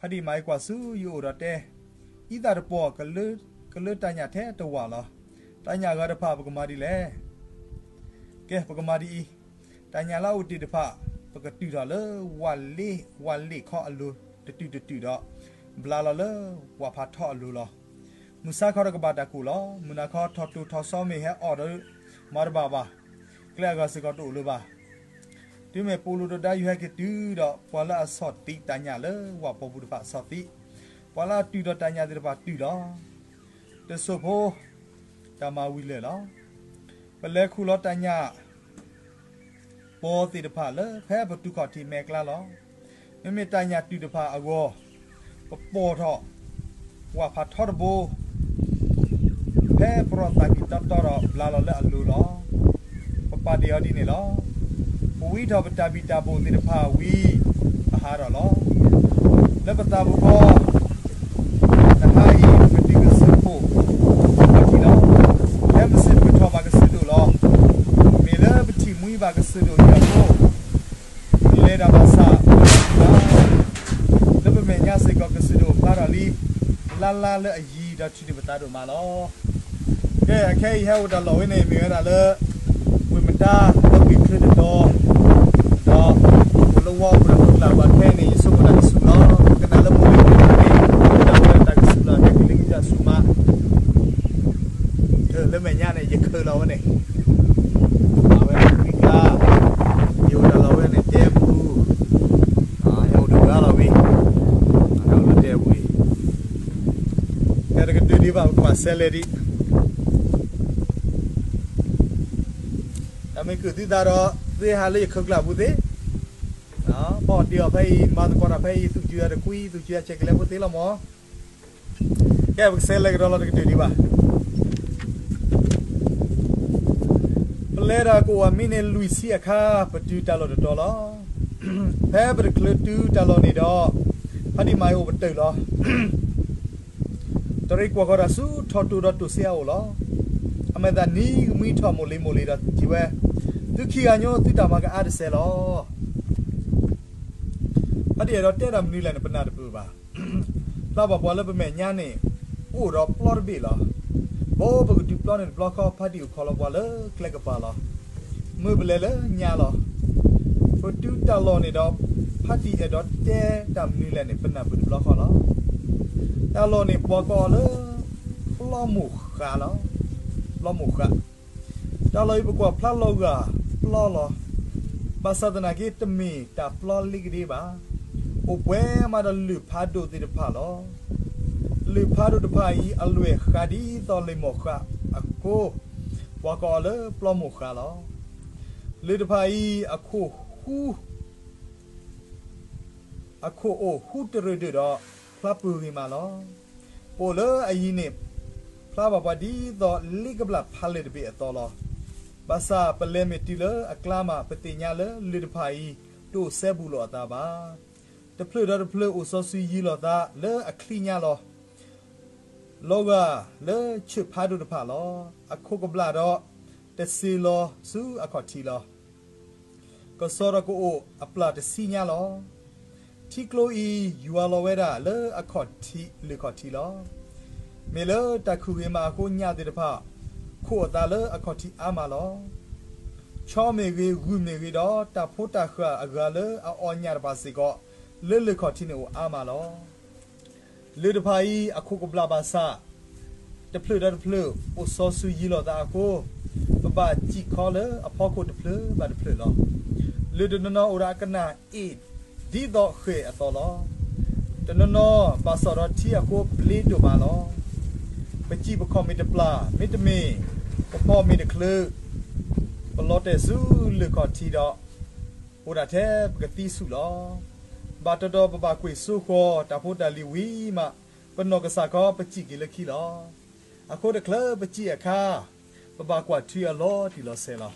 ဖါတံၢ်မၤအံၤကွၢ်ဆူယအိၣ်ဒီးတဲ, အံသၣ်တပီၢ် ကလၢတၢ်ညၣ်ထဲတဝာ်လီၤ. တၢ်ညၣ်အဂၤတဖၣ်ပကမၤဒ်လဲၣ်. ကဲ ပကမၤဒ်အံၤ, တၢ်ညၣ်လၢအအိၣ်တ့ၢ်တဖၣ် ပကတုၤထီၣ်လၢ ဝၣ်လ့ၣ်ခီအလိၤ တတုၤတတုၤဒီး ဘျါလီၤလၢ ဝၣ်ဖးထီအလိၤလီၤ. မုၢ်ဆါခီဒီးကဘၣ်တၢ်ကိၢ်လီၤ. မုၢ်နၤခီထီၣ်တိၢ်ထီၣ်ဆီမ့ၢ်ဟဲအီၣ်ဒီး မၤတဘၣ်ဘၣ်. ကျဲအဂၤစ့ၢ်ကီးတအိၣ်လၢၤဘၣ်. တုၤမ့ၢ်ပိာ်လိၤဒီးဒါယူၤဟဲက့ၤတုၤဒီး ပှၤလၢအဆီၣ်သံးတၢ်ညၣ်လၢဝၣ်ပီၤပူၤတဖၣ်ဆီၣ်သံး, ပှၤလၢအတုၤဒီးတၢ်ညၣ်သ့ၣ်တဖၣ်တုၤလီၤ. တစိၢ်ဖိ တၢ်မၤဝံၤလၢာ်လီၤ. ပလဲၤခူၣ်လီၤတၢ်ညၣ် ပီၤသ့ၣ်တဖၣ်လၢ ဖဲပတုၤခီၣ်ထံးမဲာ်ကျါလီၤ. မ့မ့ၢ်တၢ်ညၣ်တုၤတဖၣ်အဂီၢ်, ပပိာ်ထီၣ် ဝၣ်ဖးထီတဘိ ဖဲပရီၣ်သးကံၢ်တီတီဒီးဘျါလီၤလၢအလိၤလီၤ. ပပာ်တ့ၢ်အီၤဒ်န့ၣ်လီၤ. ပဝံထီၣ်ပတၢ်ဘံၣ်တၢ်ဘိၣ်သ့ၣ်တဖၣ်ဝံၤ ပဟးထီၣ်လီၤ. လၢပသးပူၤဃီ တဟါအံၤ ပတုၤကစၢၢ်ခိၣ် ခီၣ်ထံးလီၤ. ဖဲမုၢ်ဆ့ၣ်ပကထီၣ်ဘၣ်ကစၢၢ်ဒိၣ်လီၤ. မ့ၢ်လၢပထံၣ်မှံဘၣ်ကစၢၢ်ဒိၣ်အံၤအဃိ လဲၤတၢ်ဘၣ်ဆၣ် လၢပမဲာ်ညါစ့ၢ်ကီးကစၢၢ်ဒိၣ်ဖျါထီၣ်လံ လါလါလၢအယံၤဒီးထုးန့ၢ်ပသးဒိၣ်မးလီၤ. ကဲ အခဲအံၤဟဲအိၣ်တၢ်လီၢ်ဝဲန့ၣ် မ့ၢ်ဝဲဒၣ်လၢ ဝ့ၢ်မတါ လၢဝ့ၢ်ချၢတတီၤ ဒီး အိၣ်လၢဝါအိၣ်ဒီးခိၣ်ကျၢ်ဘၣ်ခဲအံၤန့ၣ် ယဆိကမိၣ်တၢ်ကဆူၣ်လီၤ. ကနၣ်လၢမိၢ်လံၤမုၢ်လံၤန့ၣ် တၢ်ဝဲတၢ်ကဆူၣ်လီၤ ကဲကလံၤကစၢ်ဆူၣ်မး လၢမဲာ်ညါန့ၣ် ယခၢၣ်လီၤဝဲန့ၣ် အဝဲဝံကျါ ယအိၣ်တၢ်လီၢ်ဝဲန့ၣ် တဲပူၤ ဟဲအိၣ်တဂၤလီၤဝံၤ ဟဲအိၣ်လၢတဲပူၤအံၤ ကဲတကတၢၢ်ဒံးဘၣ် ပကဘၣ်ဆဲးလဲၤဒံး တၢ်မ့ၢ်ကုၢ်သုသးဒီး သုဟးလၢယခိၣ်ကျၢ်ပူၤသ့ ဖီၣ်တ့ၢ်အီၤဖဲအံၤ မၤသကိးတၢ်ဖဲအံၤ သူၣ်စူၤယၤတကွံ သူၣ်စူၤယၤဆဲးကလဲၤဖိသ့လီၤမး ကဲ ပကဆဲးလဲၤကဒီးလီၤတကတၢၢ်ဒံးဘၣ်. ပလဲၤတၢ်ကအိၣ်အမံးနံးလွံၢ်ဆံအခါ ပတုၤတၢ်လီၢ်တတီၤလီၤ. ဖဲပတချုးတုၤတၢ်လီၢ်န့ၣ်ဒီး ဖါတံၢ်မၤအံၤအိၣ်ပတုာ်လီၤ. တရံးကွၢ်ဃီၤတၢ်ဆူထီၣ်တိၢ်ဒီးတိၢ်စ့အအိၣ်လီၤ. အမဲာ်သးနံၤကမှံထီၣ်မိၢ်လံၤမိၢ်လံၤဒီးစံးဝဲ, သုခံဂၤညိ သုတၢ်မၤကအါတစဲးလီၤ. ဖါတံၢ်အဲၣ်ဒိးတဲတၢ်မနုၤလဲၣ်န့ၣ် ပနၢ်တပၢၢ်ဘၣ်. ဖျါဘၣ်ပှၤလၢပမဲာ်ညါန့ၣ် အိၣ်ဒီးပျီတဘ့ၣ်လီၤ. ဘီပကတုၤပျီန့ၣ်တဘျီဃီ ဖါတံၢ်အိၣ်ခိးလီၤပှၤလၢကျဲကပၤလီၤ. မၢပလဲၤလၢညါလီၤ. ပတုၤတၢ်လီၢ်န့ၣ်ဒီး ဖါတံၢ်အဲၣ်ဒိးတဲတၢ်မနုၤလဲၣ်န့ၣ် ပနၢ်ပၢၢ်တဘျီဃီလီၤ. တၢ်လီၢ်န့ၣ်ပှၤကိးအီၤလၢ ပျီမိၢ်ဃးလီၤ. ပျီမိၢ်ဃး တၢ်လီၢ်အံၤပကွၢ်ဖျါလီၤဂာ်ပျီလီၤ. ဘၣ်ဆၣ်သနာ်က့ တမ့ၢ်တၢ်ပျီလ့ကဒ့ဘၣ်. အိၣ်ပှဲၤမးဒီးလၢၢ်ဖးဒိၣ်သ့ၣ်တဖၣ်လီၤ. လၢၢ်ဖးဒိၣ်တဖၣ်အံၤ အလွဲၢ်ဃးဒ်သိးလံာ်မိၢ်ဃးအဃိ ပှၤကိးအီၤလၢပျီမိၢ်ဃးလီၤ. လၢၢ်တဖၣ်အံၤ အခိၣ်ဟူ အခိၣ်အိၣ်ဟူးတရၢၣ်ဒၢၣ်ဒီး ဖျါပၢၢ်ဂ့ၤမးလီၤ. ပအိၣ်လၢအယံၤန့ၣ် ဖျါဘၣ်ပှၤဒ်သိးလ့ကဘျၣ်ဖးလဲၢ်တဘ့ၣ်အသိးလီၤ. ဘၣ်ဆၣ်ပလဲၤမ့ၢ်တုၤလၢအကျါမး ပသ့ၣ်ညါလၢလၢၢ်တဖၣ်အံၤ တအိၣ်စဲဘူးလိာ်အသးဘၣ်. တဖျၢၣ်ဒီးတဖျၢၣ်အိၣ်စီၤစုၤယံၤလိာ်သးလၢအချံညါလီၤ. လီၤဂာ်လၢဆၢၣ်ဖးဒိၣ်တဖၣ်လီၤ. အခိၣ်ကဘျၣ်ဒီး တစ့လီၤဆူအခီၣ်ထံးလီၤ. ကစီၤဒီးကအိၣ်အပျၢ်တဆံညါလီၤ. ထံကျိအံၤ ယွၤလီၤဝဲဒၣ်လၢအခီၣ်ထံးလၢၢ်ခီၣ်ထံးလီၤ. မ့ၢ်လၢတၢ်ခုၣ်ဂ့ၤမးအဃိ ညၣ်သ့ၣ်တဖၣ် ခိးအသးလၢအခီၣ်ထံးအါမးလီၤ. ဆီမ့ၢ်ဂ့ၤ ဂုၢ်မ့ၢ်ဂ့ၤဒီး တၢ်ဖိတၢ်ဃၢ်အဂၤလၢအအီၣ်ညၣ်တဖၣ်စ့ၢ်ကီး လၢလၢၢ်ခီၣ်ထံးန့ၣ်အိၣ်အါမးလီၤ. လၢၢ်တဖၣ်အံၤ အခိၣ်ကဘျၣ်ဘၣ်ဆၣ် တဖျၢၣ်ဒီးတဖျၢၣ် အိၣ်စီၤစုၤယံၤလိာ်သးအဃိ ပဘၣ်စံၣ်ခီလၢအဖီခိၣ်တဖျၢၣ်ဘၣ်တဖျၢၣ်လီၤ. လၢၢ်တနီၤနီၤအိၣ်ဒီးအကနၣ်အ့ၣ် ဒ်သိးဃဲၣ်အသိးလီၤ. တနီၤနီၤဘၣ်စီၣ်ဒီးထံအဃိဘျ့ဒိၣ်မးလီၤ. ပစံၣ်ပခီၣ်မ့ၢ်တပျၢ် မ့တမ့ၢ် ပဖီၣ်မ့ၢ်တချုး ပလီၤတဲာ်ဆူလၢၢ်ခီၣ်ထံးဒီး အိၣ်ဒၣ်ထဲပကသံဆူၣ်လီၤ. ဘၣ်တတီၤပဘၣ်ကွံာ်စိဃီၤ တၢ်ဖိတၢ်လံၤဝံၤမး ပနီၢ်ကစၢ်ခီ ပစံၣ်က့ၤလၢခံလီၤ. အဃိတချုးပစံၣ်အခါ ပဘၣ်ကွၢ်ထွံအီၤလီၤတံၢ်လီၤဆဲးလီၤ.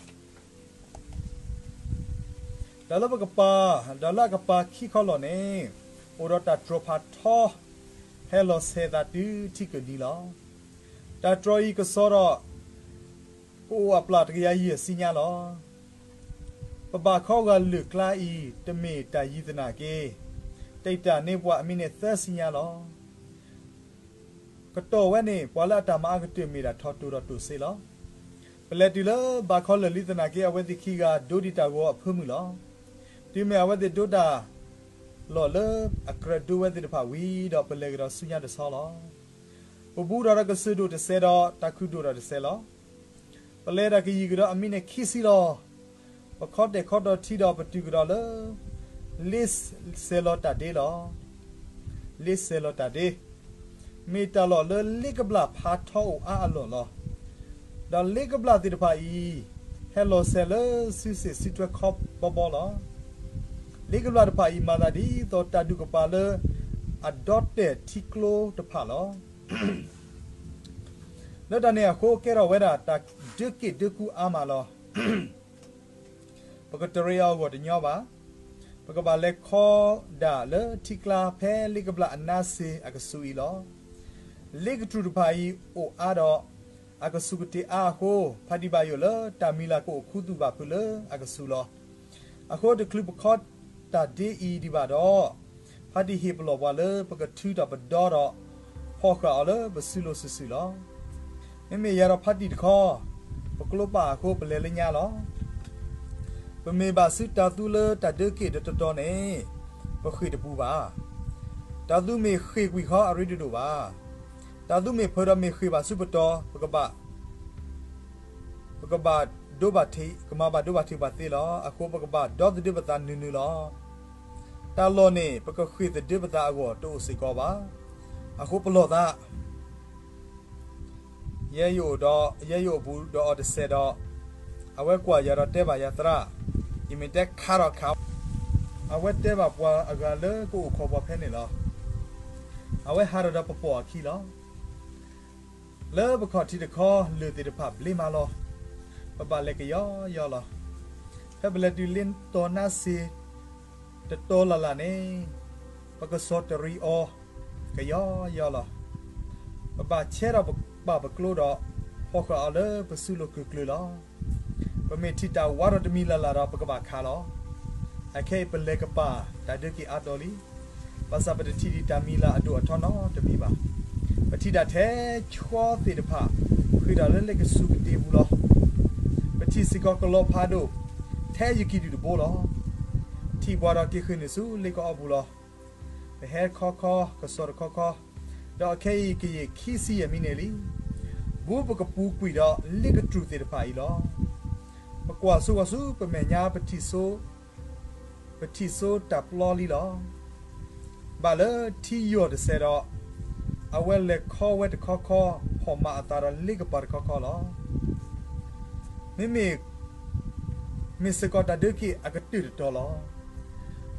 ဒီးလၢပကပၤ ဒီးလၢအကပၤခံခီလီၢ်န့ၣ် အိၣ်ဒီးတၢ်တြီၤဖးထီ ဟဲလီၤဆဲးသးတုၤထံကၢၢ်နံၤလီၤ. တၢ်တြီၤအံၤကစီၤဒီး ကအိၣ်အပျၢ်တကယၤယဲၢ်ဆံညါလီၤ. ပဘၣ်ခီဂာ်လၢၢ်ကျါအံၤ တမ့ၢ်တၢ်ယံၤသနာ်က့ တံာ်တာ်န့ၢ်ပှၤအမံးနံးသၢဆံညါလီၤ. ကတီၢ်ဝဲန့ၣ် ပှၤလၢအတၢ်မၤအါကတၢၢ်မ့ၢ်ဒၣ်ထီၣ်တိၢ်ဒီးတိၢ်စ့လီၤ. ပလဲၤတုၤလၢဘၣ်ခီလၢာ်လံသနာ်က့ အဝဲသ့ၣ်ခံဂၤဒိဒံးတၢ်ဂီၤအဖၢမုၢ်လီၤ. တုၤမ့ၢ်အဝဲသ့ၣ်ဒိတၢ်လီၢ်လၢအကြၢးဒိဝဲသ့ၣ်တဖၣ်ဝံၤဒီး ပလဲၤကဒီးဆူညါတဆီလီၤ. ပဘူးထီၣ်ဒီးကစၢၢ်ဒိၣ်တစဲးဒီး တၢ်ခုၣ်ဒိၣ်ထီၣ်တစဲးလီၤ. ပလဲၤတၢ်ကယံာ်ကဒီးအမံးနံးခံဆံလီၤ. ပခီတဲာ်ခီတီၤထံဒီးပတုၤကဒီးလၢ လ့စဲးလီၤတၢ်ဒ့လီၤ. လ့စဲးလီၤတၢ်ဒ့ မ့ၢ်တၢ်လီၢ်လၢလ့ကဘျၣ်ဖးထီအိၣ်အါအလီၢ်လီၤ. ဒီးလ့ကဘျၣ်သ့ၣ်တဖၣ်အံၤ ဟဲလီၤဆဲးလၢစုစ့ၣ်စုထွဲခီဘီဘီလီၤ. လ့ကဘျၣ်တဖၣ်အံၤမၤသးဒ်သိးတၢ်ဒူၣ်ကပၤလၢအဒီတဲာ်ထံကျိတဖၣ်လီၤ. လၢတၢ်န့ၣ်အဃိကဲထီၣ်ဝဲဒၣ်တၢ်ဒၢက့ၣ်ဒၢကူအါမးလီၤ. ပကတရံးအီၤအဂီၢ်တညီဘၣ်. ပကဘၣ်လဲၤခီဒၣ်လၢထံကျါဖဲလ့ကဘျၣ်အနါစ့အကဆူးအံၤလီၤ. လ့ကတြူၢ်တဖၣ်အံၤအိၣ်အါဒီး အကဆူးကတ့ၤအါအဃိ ဖးတံၢ်ဘၣ်ယိၣ်လၢတၢ်မံၤလၤကအိၣ်ခူသူၣ်ဘၣ်ဖုးလၢအကဆူးလီၤ. အဃိတချုးပခီတၢ်ဒ့အံၤဒံးဘၣ်ဒီး ဖးတံၢ်ဟ့ၣ်ပလီၢ်ပှၤလၢပကထုးထီၣ်ပဒီဒီး ဖီၣ်ဃာ်အီၤလၢပစုလိၤစုာ်စုာ်လီၤ. မ့မ့ၢ်ယၤဒီးဖးတံၢ်တခီ ပကျိပာ်အဃိပလဲၤလၢညါလီၤ. ပမ့ၢ်ဘၣ်စုတၤသူလၢတၢ်ဒၢက့ၣ်ဒီးတတီၤန့ၣ် ပဃ့ၢ်တပူၤဘၣ်. တၤသူမ့ၢ်ဃ့ၢ်ကွံာ်ခီအရ့တဒိၣ်ဘၣ်. တၤသူမ့ၢ်ဖၢဒီးမ့ၢ်ဃ့ၢ်ဘၣ်ဆူပတီၤ ပကဘၣ် ပကဘၣ်ဒိဘၣ်ထံး ကမၤဘၣ်ဒိဘၣ်ထံးပှၤသ့လီၤ. အဃိပကဘၣ်ဒီသဒၢပသးနုာ်နုာ်လီၤ. တၢ်လီၢ်န့ၣ် ပကဃ့ၢ်သဒၢပသးအဂီၢ်တအိၣ်စ့ၢ်ကီးဘၣ်. အဃိပလီၢ်သး ယဲယအိၣ်ဒီး ယဲယအိၣ်ဘူးဒီးအီၤတစဲးဒီး အဝဲကွၢ်ယၤဒီးတဲဘၣ်ယၤသရၣ်, ယမ့ၢ်တဲခးထီၣ်ခး, အဝဲတဲဘၣ်ပှၤအဂၤလၢကအိၣ်ခိးပှၤဖဲန့ၣ်လီၤ. အဝဲဟးထီၣ်ဒီးပပိာ်အခံလီၤ. လၢပခီၣ်ထံးတခီ လၢၢ်သ့ၣ်တဖၣ်ဘျ့မးလီၤ. ပဘၣ်လဲၤကယီယီလီၤ. ဖဲပလဲၤတုၤလ့တီၤနါစ့ တတီၤလၢ်လၢ်န့ၣ် ပကစီၤတရံးအီၤ ကယီယီလီၤ. ပဘၣ်ဆဲးထီၣ်ပပာ်ပကျိဒီး ဖီၣ်ဃာ်အီၤလၢပစုလိၤကုၢ်ကျၢၤလီၤ. ပမ့ၢ်ထံၣ်တၢ်ဝးထီၣ်တမံၤလၢ်လၢ်ဒီး ပကဘၣ်ခးလီၤ. အခဲအံၤပလဲၤကပာ်တၢ်ဒၢက့ၤအါတီၤလံ. ဘၣ်ဆၣ်ပတထံၣ်ဒံးတၢ်မံၤလၢ်အဒိၣ်အထီနီတမံၤဘၣ်. ပထံၣ်တၢ်ထဲဆှီသ့ၣ်တဖၣ် ဃ့ၢ်တၢ်လၢလ့ကဆူးကတ့ၤပူၤလီၤ. ပထံၣ်စ့ၢ်ကီးကလီဖးဒိၣ် ထဲယကံၢ်ဒုၣ်တဘိလီၤ. ထံၣ်ပှၤဒီးက့ၤဃ့ၢ်နုာ်ဆူလ့ကီၢ်အီပူၤလီၤ. ပဟဲခီခီ ကစီၤတခီခီ, ဒီးအခဲအံၤ ကယံာ်ခံဆံယဲၢ်မံးနံးလံ. ဘူးပကပူၤကွံာ်ဒီးလ့ကတြူၢ်သ့ၣ်တဖၣ်အံၤလီၤ. ပကွၢ်စိဝဲဆူပမဲာ်ညါ ပထံၣ်စိ ပထံၣ်စိတၢ်ပျီလံလီၤ. ဘၣ်လၢထံယီၢ်တစဲးဒီး အဝဲလဲၤခီဝဲတခီခီ ဖီၣ်မၤအသးဒီးလ့ကပၤတခီခီလီၤ. မ့မ့ၢ် မ့ၢ်စ့ၢ်ကီးတၢ်ဒၢက့ၤအကတၢၢ်တတီၤလီၤ.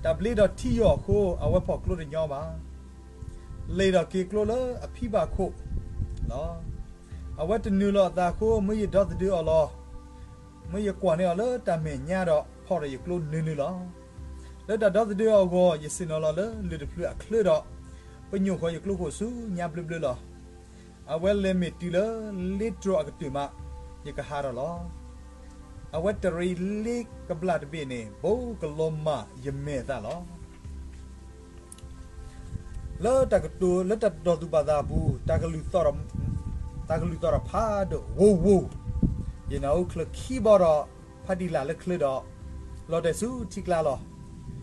တၢ်ဘျ့ဒီးထံယီၢ်အဃိ အဝဲဖီၣ်ကျိတညီဘၣ်. လဲၤဒီးက့ၤကျိလၢအဖံဘၣ်ခိၣ်လီၤ. အဝဲတနုာ်လီၤအသးအဃိ မ့ၢ်ယဒီသဒၢအီၤလီၤ. မ့ၢ်ယကွၢ်န့ၢ်အီၤလၢတၢ်မဲာ်ညါဒီး ဖီၣ်ဒီးယကျိနုာ်နုာ်လီၤ. လၢတၢ်ဒီသဒၢအီၤအဂီၢ် ယဆ့ၣ်နီၤလီၤလၢလၢၢ်တဖျၢၣ်အချၢဒီး ပညိၣ်ဃီၤယကျိခိၣ်ဆူညါဘျၢဘျၢလီၤ. အဝဲလဲၤမ့ၢ်တုၤလၢလ့တြီၤအကတၢၢ်မး ယကဟးထီၣ်လီၤ. အဝဲတရံးလ့ကဘျၣ်တဘ့ၣ်န့ၣ် ဘိးကလီၤမၢ်ယမဲာ်အသးလီၤ. လၢတၢ်ကတိၤ လၢတၢ်တတီၢ်သူၣ်ပာ်သးအပူၤ တၢ်ကလုၢ်သီၣ်ဒီး တၢ်ကလုၢ်သီၣ်ဒီးဖးဒိၣ် ဝိဝိ, ယနၢ်ဟူချၢခံဘီဒီး ဖးတံၢ်လၢ်လၢချၢဒီး လီၤတဲာ်ဆူထံကျါလီၤ.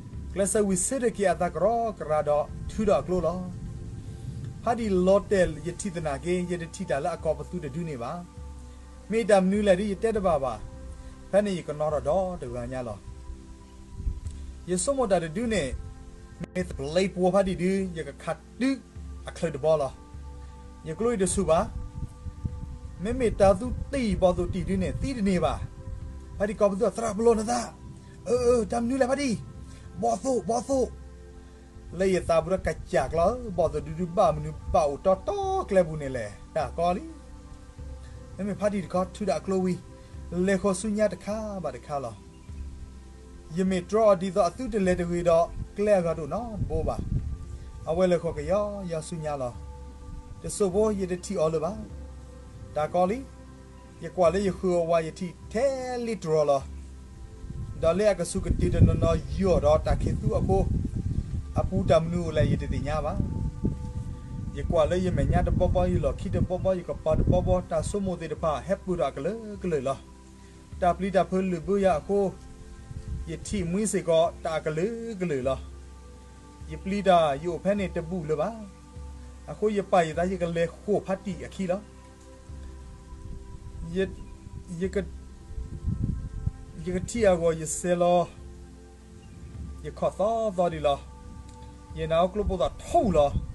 ကျဲးစၢးဝံၤဆၢထၢၣ်က့ၤအသးကရီကရၤဒီးထုးဒီးအကျိလီၤ. ဖးတံၢ်လီၤတဲာ်ယထံၣ်သနာ်က့ ယတထံၣ်တၢ်လၢအကိာ်ပသူတဒုန့ၣ်ဘၣ်. မ့ၢ်တၢ်မနုၤလဲၣ်ဒ်ယတဲတဘၣ်ဘၣ်. ဖဲန့ၣ်ယကနိးထီၣ်ဒီတဂၤညါလီၤ. ယဆိကမိၣ်တၢ်တဒုန့ၣ် မ့ၢ်သပျ့ပှီၤဖးတံၢ်ဒု ယကခးတုၤအချၢးတဘီလီၤ. ယကျိအံၤတဆူၣ်ဘၣ်. မ့မ့ၢ်တၤသူတံၢ်ဘီၣ်သိၣ်တံၢ်ဒုန့ၣ် သံတန့ၢ်ဘၣ်. ဖးတံၢ်ကိာ်ပသူအသရၣ်ပလီၢ်နသး, အၢ အၢ တၢ်မနုၤလဲၣ်ဖးတံၢ်, ဘီၣ်သိၣ် ဘီၣ်သိၣ် လၢယသးပူၤဒီးကစၢ်ကျီ ဘီၣ်သိၣ်ဒုဒုဘၣ်မနုၤဘၣ်အိၣ်တီတီကျဲပူၤန့ၣ်လဲၣ် တၢ်ကီလံ. မ့မ့ၢ်ဖးတံၢ်တခီထုးဒီးအကျိဝံၤ လဲၤဃီၤဆူညါတခါဘၣ်တခါလီၤ. ယမ့ၢ်တြီအီၤဒ်သိးအသုတလဲၤတဂ့ၤဒီး ကျဲအဂၤတအိၣ်နီတဘိဘၣ်. အဝဲလဲၤဃီၤကယီယီဆူညါလီၤ. တစိၢ်ဖိယတထံၣ်အီၤလၢၤဘၣ်. တၢ်ကီလံ. ယကွၢ်လၢယဃုာ်အဝၤ ယထံၣ်ထဲလ့တြီၤလီၤ. ဒီးလၢအကဆူးကတ့ၤတနီၤနီၤယီၢ်ဒီးတၢ်ခံးသူအဃိ, အပူၤတၢ်မနုၤအိၣ်လဲၣ် ယတသ့ၣ်ညါဘၣ်. ယကွၢ်လၢယမဲာ်ညါတဘီဘီ, ယလီၢ်ခံတဘီဘီ, ယကပၤတဘီဘီ, တၢ်ဆိကမိၣ်သ့ၣ်တဖၣ် ဟဲပၢၢ်ထီၣ်အကလုာ်ကလုာ်လီၤ. တၢ်ပျံၤတၢ်ဖုးလုၢ်ဘၢယၤအဃိ, ယထံၣ်မှံစ့ၢ်ကီး တၢ်အကလုာ်ကလုာ်လီၤ. ယပျံၤတၢ် ယအိၣ်ဖဲန့ၣ်တဘူၣ်လၢၤဘၣ်. အဃိယပာ်ယသး ယကလဲၤဃိာ်ဖါတံၢ်အခံလီၤ. ယ ယကထံၣ်အဂီၢ် ယစဲးလီၤ, ယခီၣ်သီသီဒံးလီၤ. ယနၢ်ဟူကျိပိၢ်သီၣ်ထူလီၤ.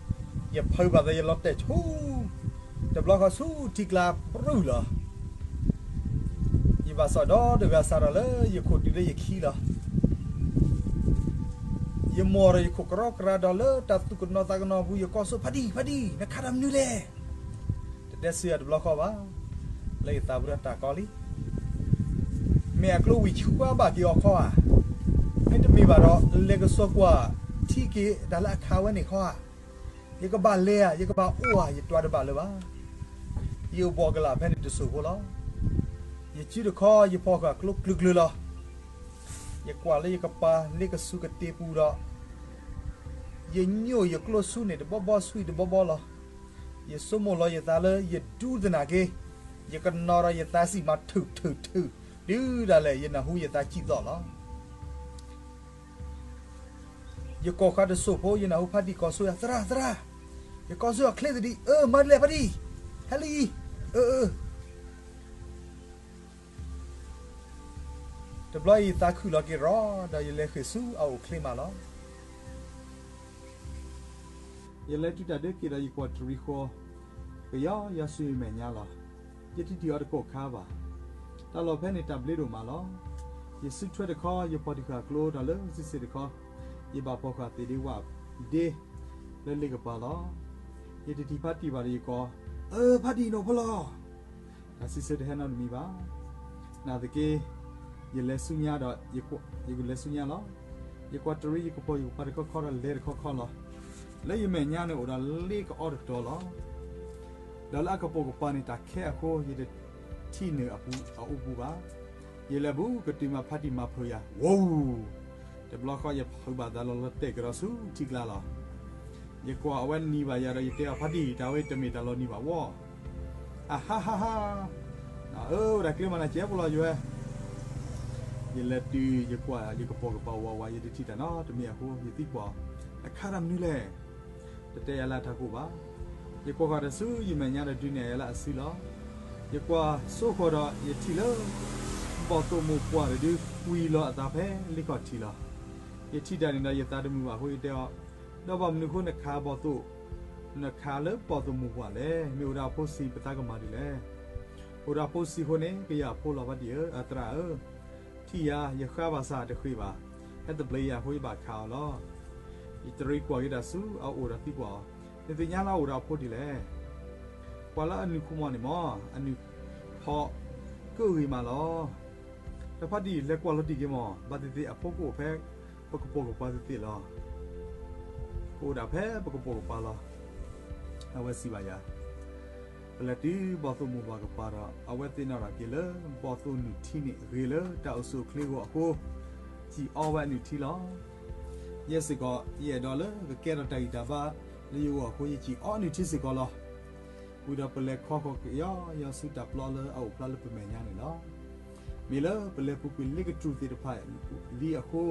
ယဖုးဘၣ်သး ယလီၤတဲာ်ဆူ တဘျီဃီဆူထံကျါပြူၢ်လီၤ. ယဘၣ်စီၣ်ဒီတဂၤစးထီၣ်လၢယခိၣ်တုၤလၢယခံလီၤ. ယမိၢ်ဒီးယခိၣ်ကရီကရၤဒီးလၢတၢ်သူၣ်ကနိးသးကနိးအပူၤ ယကိးဆိ ဖါတံၢ် ဖါတံၢ် နခးတၢ်မနုၤလဲၣ်. တတဲဆၢယၤတဘျီဃီဘၣ်. လၢယသးပူၤဒီးတၢ်ကီလံ. မ့ၢ်အကျိဝံၤဆှါဘၣ်က့ၤအီၤခီဧါ. မ့တမ့ၢ်ဘၣ်ဒီး လဲၤကစီၤကွၢ်ထံက့ၤတၢ်လၢအခးဝဲန့ၣ်ခီဧါ. ယကဘၣ်လဲၤဧါ, ယကဘၣ်အိၣ်ဧါ, ယတွၤတဘၣ်လၢၤဘၣ်. ယအိၣ်ဘှီၣ်ကလာ်ဖဲန့ၣ်တစိၢ်ဖိလီၤ. ယစုတခီ ယဖီၣ်ဃာ်ကျိကျၢၤကျၢၤလီၤ. ယကွၢ်လၢယကပၤလ့ကဆူကတ့ၤပူၤဒီး ယညိၣ်ယကျိဆူန့ၣ်တဘီဘီဆူအံၤတဘီဘီလီၤ. ယဆိကမိၣ်လီၤယသးလၢယဒူသနာ်က့, ယကနိးဒီးယသးစံၣ်မၤထုးထုးထုး, တုၤဒၣ်လဲာ်ယနၢ်ဟူယသးစံၣ်သီၣ်လီၤ. ယကိးဃာ်တစိၢ်ဖိ ယနၢ်ဟူဖါတံၢ်ကိးဆိယၤ သရၣ် သရၣ်, ယကိးဆိအီၤချ့သဒံး, အၢ မၤဒ်လဲၣ်ဖါတံၢ်, ဟဲလံ, အၢ အၢ တဘျီအံၤယသးခုၣ်လီၤက့ၤရီၤ ဒီးယလဲၤဃ့ၢ်ဆူအအိၣ်ချ့မးလီၤ. ယလဲၤတုၤတၢ်ဒၢက့ၤဒီးယကွၢ်တရံးဃီ, ကယီယီဆူယမဲာ်ညါလီၤ. ယတထံၣ်အီၤတကိးခါဘၣ်. တၢ်လီၢ်ဖဲန့ၣ်တၢ်ဘျ့ဒိၣ်မးလီၤ. ယစုထွဲတခီ ယဖီၣ်တံၢ်ဃာ်ကျိဒီးလၢစုစ့ၣ်တခီ, ယဘၣ်ဖီၣ်ဃာ်သ့ၣ်ဒ့ဝၣ်ဒ့ လၢလ့ကပၤလီၤ. ယတထံၣ်ဖါတံၢ်ဘၣ်ဒီးယကိး, အၢ ဖါတံၢ် နအိၣ်ဖဲလဲၣ်. တၢ်စံးဆၢတဟဲနီတမံၤဘၣ်. နာ်သက့ ယလဲၤဆူညါဒီး ယကလဲၤဆူညါလီၤ. ယကွၢ်တရံးယကပိာ်ယကပၤတခီခီဒီးလဲၤတခီခီလီၤ. လၢယမဲာ်ညါန့ၣ်အိၣ်ဒီးလ့ကအီတကတီၤလီၤ. ဒီးလၢအကပိာ်ကပၤန့ၣ်တၢ်ခဲအဃိ ယတထံၣ်နုာ်အပူၤအအိၣ်ပူၤဘၣ်. ယလဲၤဘူးကတုၤမးဖါတံၢ်မၤဖုးယၤ, ဝိ, တဘျီဃီယဖုးဘၣ်သးလီၤလီၤတဲာ်ကဒီးဆူထံကျါလီၤ. ယကွၢ်အဝဲနံၤဘၣ်ယၤဒီးယတဲအီၤ ဖါတံၢ် တၢ်ဝဲတမ့ၢ်တၢ်လီၤနံၤဘၣ်ဝီ, အဟါဟါဟါ, အၢ ဝဲဒၣ်ကျဲမးနၤကဲဖိလီၤယဝဲ ယလဲၤတုၤယကွၢ်ယကပိာ်ကပၤဝးဝး ယတထံၣ်တၢ်နီတမံၤအဃိ ယသံကွၢ်, နခးတၢ်မနုၤလဲၣ်. တတဲယၤလၢအထးခိၣ်ဘၣ်. ယကွၢ်ဃီၤတၢ်ဆူယမဲာ်ညါဒီးဒုးနဲၣ်ယၤလၢအစုလီၤ. ယကွၢ်စိဃီၤဒီးယထံၣ်လၢ ဘီၣ်သိၣ်မိၢ်ပှၢ်တဒု ကွံာ်လီၤအသးဖဲလ့ခီၣ်ထံးလီၤ. ယထံၣ်တၢ်န့ၣ်ဒီးယသးတမုာ်ဘၣ်အဃိယတဲအီၤ, ဒီးဘၣ်မနုၤအဃိနခးဘီၣ်သိၣ်, နခးလၢဘီၣ်သိၣ်မိၢ်ပှၢ်လဲၣ်. မ့ၢ်အိၣ်ဒီးအဖိဆံးပသးကမၤဒ်လဲၣ်. အိၣ်ဒီးအဖိဆံးအဃိန့ၣ် ကယၤအဖိလီၤဖါတံၢ်ဧၢ, အသရၣ်ဧၢ, ထံၣ်ယၤ ယဃါဘၣ်ဆၣ်တဃ့ၢ်ဘၣ်, ဟဲသဘျ့ယၤအဃိယဘၣ်ခးအီၤလီၤ. ယတရံးကွၢ်က့ၤတၢ်ဆူအအိၣ်ဒီးသံကွၢ်အီၤ, နသ့ၣ်ညါလၢအအိၣ်ဒီးအဖိဒ်လဲၣ်. ကွၢ်လၢအနုာ်ခိမီၤန့ၣ်မး, အနုာ်ဖီကၢၣ်ဂ့ၤမးလီၤ. ဒီးဖါတံၢ်လဲၤကွၢ်လီၤတံၢ်က့ၤမး, ဘၣ်သ့ၣ်သ့ၣ်အဖိကအိၣ်ဖဲ ပကပိာ်ကပၤသ့ၣ်သ့ၣ်လီၤ. ကအိၣ်ဒၣ်ဖဲပကပိာ်ကပၤလီၤ. အဝဲစံးဘၣ်ယၤ, ပလဲၤတုၤဘီၣ်သိၣ်မိၢ်ပှၢ်ကပၤဒီး အဝဲသ့ၣ်နီၣ်ထီၣ်က့ၤလၢ ဘီၣ်သိၣ်နုာ်ထံန့ၣ်ဂ့ၤလၢတၢ်အိၣ်ဆူၣ်အိၣ်ချ့အဂီၢ်အဃိ, စံၣ်အီဝဲအနုာ်ထံလီၤ. ယဲစ့ၢ်ကီး ယအဲၣ်ဒိးလၢကကဲထီၣ်တၢ်ဂံၢ်တၢ်ဘါလၢယဂီၢ်အဃိ ယစံၣ်အီအနုာ်ထံစ့ၢ်ကီးလီၤ. ဝံၤဒီးပလဲၤခီဃီၤကယီယီဆူတၢ်ပျီလၢအအိၣ်ဖျါလၢပမဲာ်ညါန့ၣ်လီၤ. မ့ၢ်လၢပလဲၤပူၤကွံာ်လ့ကတြူၢ်သ့ၣ်တဖၣ်လံအဃိ,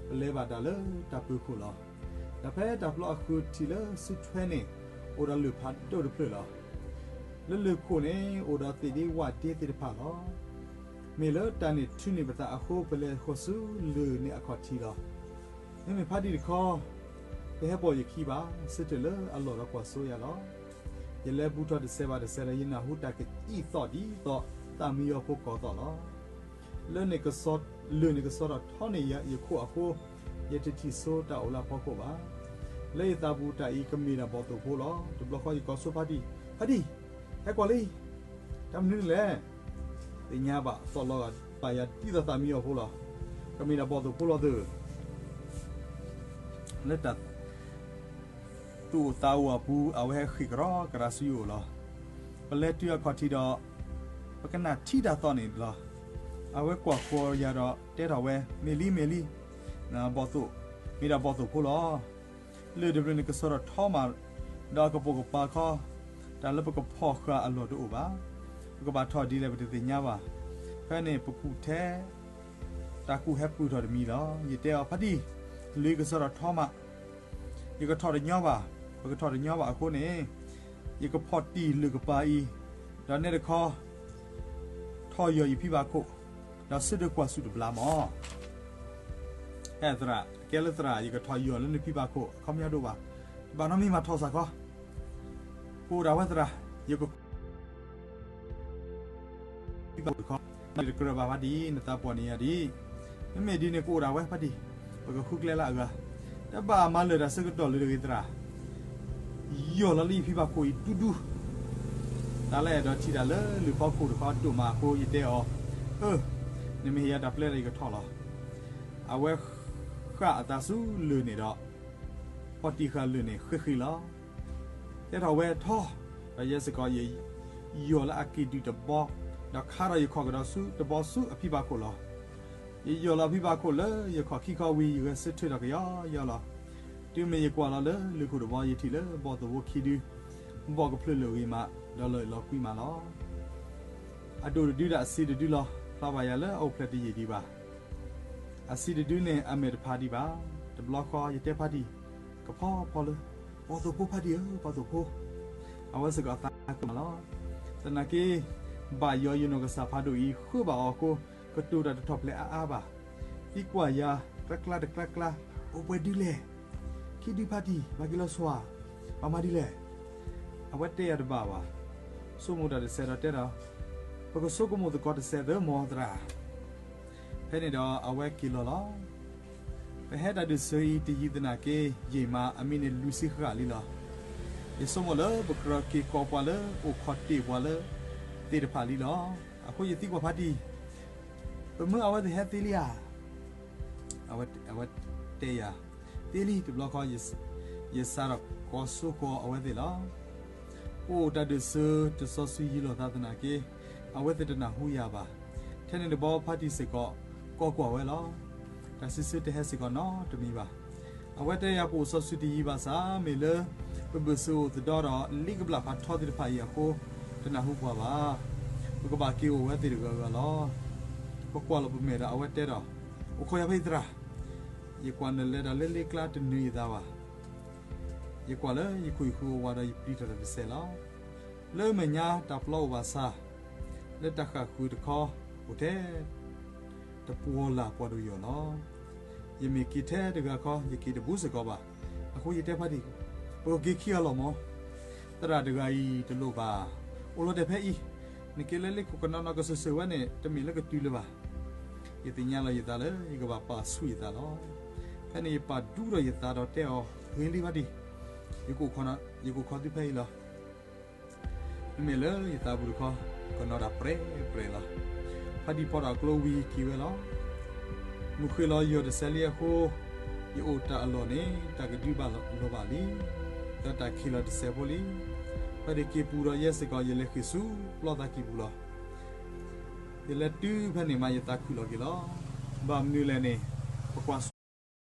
ပလဲၤဘၣ်တၢ်လၢတၢ်ပၢၤခိၣ်လီၤ. ဒီးဖဲတၢ်ပျီအဃုာ်ထံးလၢစုထွဲန့ၣ်, အိၣ်ဒီးလၢၢ်ဖးဒိၣ်တဖျၢၣ်လီၤ. လၢလၢၢ်ခိၣ်န့ၣ် အိၣ်ဒီးသ့ၣ်ဒ့ဝၣ်ဒ့သ့ၣ်တဖၣ်လီၤ. မ့ၢ်လၢတၢ်န့ၣ်ထုးန့ၢ်ပသးအဃိ ပလဲၤဃီၤဆူလၢၢ်န့ၣ်အခီၣ်ထံးလီၤ. မ့မ့ၢ်ဖါတံၢ်တခီ, တဟဲပိာ်ယခံဘၣ်, ဆၢထၢၣ်လၢအလီၢ်ဒီးကွၢ်စိယၤလီၤ. ယလဲၤဘူးထီၣ်တစဲးဘၣ်တစဲးဒီး ယနၢ်ဟူတၢ်ကအံၣ်သီၣ်ဒ်သိးသးမံယီၤဖိကိးသီၣ်လီၤ. လၢၢ်န့ၣ်ကစၢ်, လၢၢ်န့ၣ်ကစၢ်ထီၣ်ထီန့ၢ်ယခိၣ်အဃိ, ယတထံၣ်ဆိတၢ်အိၣ်လၢအဖီခိၣ်ဘၣ်. လၢယသးပူၤတၢ်အံၤကမ့ၢ်ဒၣ်ဘီၣ်သိၣ်ဖိလီၤ. တဘျီဃီယကိးဆိဖါတံၢ်, ဖါတံၢ်, ဟဲကွၢ်လံ, တၢ်မနုၤလဲၣ်. သ့ၣ်ညါဘၣ်သီၣ်လီၤဂာ် ပာ်ယၤဒ်သိးသးမံယီၤဖိလီၤ. ကမ့ၢ်ဒၣ်ဘီၣ်သိၣ်ဖိလီၤသု. လၢတၢ်သူၣ်အိၣ်သးအိၣ်အပူၤ အဝဲဟဲဃ့ၢ်ကရီကရၤဆူယအိၣ်လီၤ. ပလဲၤတုၤအခီၣ်ထံးဒီး ပကနၣ်ထံတၢ်သီၣ်န့ၣ်လီၤ. အဝဲကွၢ်ဃီၤယၤဒီးတဲထီၣ်ဝဲ, မ့ၢ်လံ မ့ၢ်လံ, ဘီၣ်သိၣ် မ့ၢ်ဒၣ်ဘီၣ်သိၣ်ဖိလီၤ. လၢၢ်တဘျုးန့ၣ် ကစၢထီၣ်ထီမး, ဒီးအကပိာ်ကပၤခီ, တၢ်လၢပကဖီၣ်ဃာ်အလီၢ်တအိၣ်ဘၣ်. ပကဘၣ်ထီၣ်ဒ်လဲၣ်ပတသ့ၣ်ညါဘၣ်. ဖဲန့ၣ်ပကူၣ်ထဲ တၢ်ကူၣ်ဟဲပၢၢ်ထီၣ်တမံၤလီၤ. ယတဲအီၤ ဖါတံၢ်, လၢၢ်ကစၢထီၣ်ထီမး, ယကထီၣ်တညီဘၣ်. ပကထီၣ်တညီဘၣ်အဃိန့ၣ်, ယကဖီၣ်တံၢ်လၢၢ်ကပၤအံၤ, ဒီးနဲတခီ ထီၣ်ယီၢ်ယဖံဘၣ်ခိၣ်, ဒီးဆၢထၢၣ်ကွၢ်ဆူၣ်တဘျီမး. အဲၣ်သရၣ်, ကဲလၢသရၣ် ယကထီၣ်ယီၢ်လၢနဖံဘၣ်ခိၣ် အခီပညီဒိၣ်ဘၣ်. တဘၣ်နီတမံၤမၤထီၣ်စ့ၢ်ကီး. ကအိၣ်ဒၣ်ဝဲသရၣ်, ယက ဖံဘၣ်ခိၣ်တခီ, နတကြၢးဘၣ်ဖါတံၢ်, နသးပှၢ်န့ၢ်ယၤဒံး. မ့မ့ၢ်ဒ်န့ၣ် ကအိၣ်ဒၣ်ဝဲဖါတံၢ်, ပကဃုကျဲလၢအဂၤ. တဘၣ်မၤလၢာ်တၢ်ဆၢကတီၢ်လၢတဂ့ၤသရၣ်, ယီၢ်လီၤလၢယဖံဘၣ်ခိၣ်အံၤဒူဒူ. တၢ်လၢအဲၣ်ဒိးထံၣ်တၢ်လၢလၢၢ်ဖီခိၣ်တခီဒိၣ်မးအဃိ ယတဲအီၤ, အၢ, နမ့ၢ်ဟ့ၣ်ယၤတၢ်ပျဲလၢယကထီၣ်လီၤ. အဝဲဃၣ်အသးဆူလၢၢ်န့ၣ်ဒီး ဖီၣ်တံၢ်ဃာ်လၢၢ်န့ၣ်ဃ့ဃ့လီၤ. တဲထီၣ်ဝဲထီၣ်, ဒီးယဲစ့ၢ်ကီး ယ ယီၢ်လၢအကံၢ်ဒုၣ်တဘီ, ဒီးခါထီၣ်ယခီၣ်ကဒီးဆူတဘီဆူအဖံဘၣ်ခိၣ်လီၤ. ယယီၢ်လီၤဖံဘၣ်ခိၣ်လၢယခီၣ်ခံခီဝံၤ ယဂဲၤဆၢထၢၣ်ထီၣ်ကယီယီလီၤ. တုၤမ့ၢ်ယကွၢ်လီၤလၢလၢၢ်ခိၣ်တဘီ ယထံၣ်လၢဘီၣ်သိၣ်ဖိခံဒု, ဘီၣ်ကဖျၢၣ်လၢအဂ့ၤမး, ဒီးလီၤအဲၣ်လီၤကွံမးလီၤ. အဒိၣ်တဒုဒီးအဆံးတဒုလီၤ. ဖျါဘၣ်ယၤလၢအအိၣ်ဖျဲၣ်တယံာ်ဒံးဘၣ်. အဆံးတဒုန့ၣ် အမဲာ်တဖးဒံးဘၣ်. တဘျီဃီယတဲဖါတံၢ်, ကဖီဖီလၢ, ဘီၣ်သိၣ်ဖိဖါတံၢ်ဧၢ, ဘီၣ်သိၣ်ဖိ. အဝဲစ့ၢ်ကီးအသးကမၣ်လီၤ. သနာ်က့ ဘၣ်ယီၤယနီၢ်ကစၢ်ဖးဒိၣ်အံၤ ဃၢဘၣ်အီၤအဃိ, ကတိၤတၢ်တထီၣ်ဖျဲးအါအါဘၣ်. သံကွၢ်ယၤ ကျါကျါတကျါကျါ, အိၣ်ပှဲၤဒုလဲၣ်. ခံဒုဖါတံၢ်, ဘၣ်က့ၤလီၤဆှၣ်, ဘၣ်မၤဒ်လဲၣ်. အဝဲတဲယၤတဘၣ်ဘၣ်. ဆိကမိၣ်တၢ်တစဲးဒီးတဲဒီး, ပကဆိကမိၣ်သကိးတစဲးသၢမီၤသရၣ်. ဖဲန့ၣ်ဒီးအဝဲက့ၤလီၤလီၤ. ပဟဲတၢ်ဒုးစၢၤအံၤတယံၤသနာ်က့ ယံာ်မး အမံးနံးလွံၢ်ဆံဃၣ်လံလီၤ. ယဆိကမိၣ်လၢပကြၢးက့ၤကိးပှၤလၢအိၣ်ခိးတ့ၢ်ပှၤလၢသ့ၣ်တဖၣ်လံလီၤ. အဃိယသံကွၢ်ဖါတံၢ်, ပမၢအဝဲသ့ၣ်ဟဲသ့လံဧါ. အဝဲတဲယၤ, သ့လံ. တဘျီဃီ ယစးထီၣ်ကိးစိဃီၤအဝဲသ့ၣ်လီၤ. ပအိၣ်တၢ်ဒုးစၢၤတစီၤစုၤယံၤလိာ်သးသနာ်က့, အဝဲသ့ၣ်တနၢ်ဟူယၤဘၣ်. ထဲန့ၣ်တဘျီဖါတံၢ်စ့ၢ်ကီး ကိးကွၢ်ဝဲလီၤ. တၢ်စံးဆၢတဟဲစ့ၢ်ကီးနီတမံၤဘၣ်. အဝဲတဲယၤ ပအိၣ်စီၤစုၤတယံၤဘၣ်ဆၣ် မ့ၢ်လၢ ပဘၢၣ်စၢၤအိၣ်သဒီဒီး လံကဘျၣ်ဖးထီသ့ၣ်တဖၣ်အံၤအဃိ တနၢ်ဟူပှၤဘၣ်. ပကဘၣ်က့ၤအိၣ်ဝဲသ့ၣ်တဂၤဂၤလီၤ. ပကွၢ်လီၤပမဲာ်ဒီးအဝဲတဲဒီး, အိၣ်ခိးယၤဖဲအံၤသရၣ်. ယကွၢ်နလဲၤတၢ်လၢလ့ကျါတနၢၤယသးဘၣ်. ယကွၢ်လၢယခိၣ်ယဃၢၤအဝၤဒီးယပျံၤထီၣ်တၢ်တစဲးလီၤ. လၢမဲာ်ညါတၢ်ပျီအိၣ်ဘၣ်ဆၣ်, လၢတၢ်ဃၣ်ဃုာ်တခီ, အိၣ်ထဲ တပှီၤလၢ်ပှၤဒိၣ်ယီၢ်လီၤ. ယမ့ၢ်က့ၤထဲတဂၤခီ ယက့ၤတဘူးစ့ၢ်ကီးဘၣ်. အဃိယတဲဖါတံၢ်, ပကက့ၤခံဂၤလီၤမၢ်. သရၣ်တဂၤအံၤတလိၣ်ဘၣ်. အိၣ်လီၤတဲာ်ဖဲအံၤ, နက့ၤလၢလ့ခိၣ်ကနီၤနီၤကစၢၢ်စၢၢ်ဝဲန့ၣ် တမ့ၢ်လၢကတုၤလၢၤဘၣ်. ယသ့ၣ်ညါလီၤယသးလၢယကဘၣ်ပာ်ဆူၣ်ယသးလီၤ. ဖဲန့ၣ်ယပာ်ဒူဒီးယသးဒီးတဲအီၤ, ဂ့ၤလံဖါတံၢ်, ယကအိၣ်ခိးသုဖဲအံၤလီၤ. မ့မ့ၢ်လၢယသးပူၤတခီ, ကနီၤတၢ်ပြဲပြဲလီၤ. ဖါတံၢ်ဖီၣ်ဒီးအကျိဝံၤက့ၤဝဲလီၤ. မုၢ်ဃ့ၢ်လီၤယီၢ်တစဲးလံအဃိ, ယအိၣ်တၢ်အလီၢ်န့ၣ် တၢ်ကဒုဘၣ်လီၤဘၣ်လံ, ဒီးတၢ်ခံးလီၤတစဲးဖိလံ. ဖဲန့ၣ်က့ၤပူၤဒီးယဲစ့ၢ်ကီး ယလဲၤဃ့ၢ်ဆူပျီသးကံၢ်ပူၤလီၤ. ယလဲၤတုၤဖဲန့ၣ်မး ယသးခုၣ်လီၤက့ၤလီၤ. ဘၣ်မနုၤလဲၣ်န့ၣ်, ပကွၢ်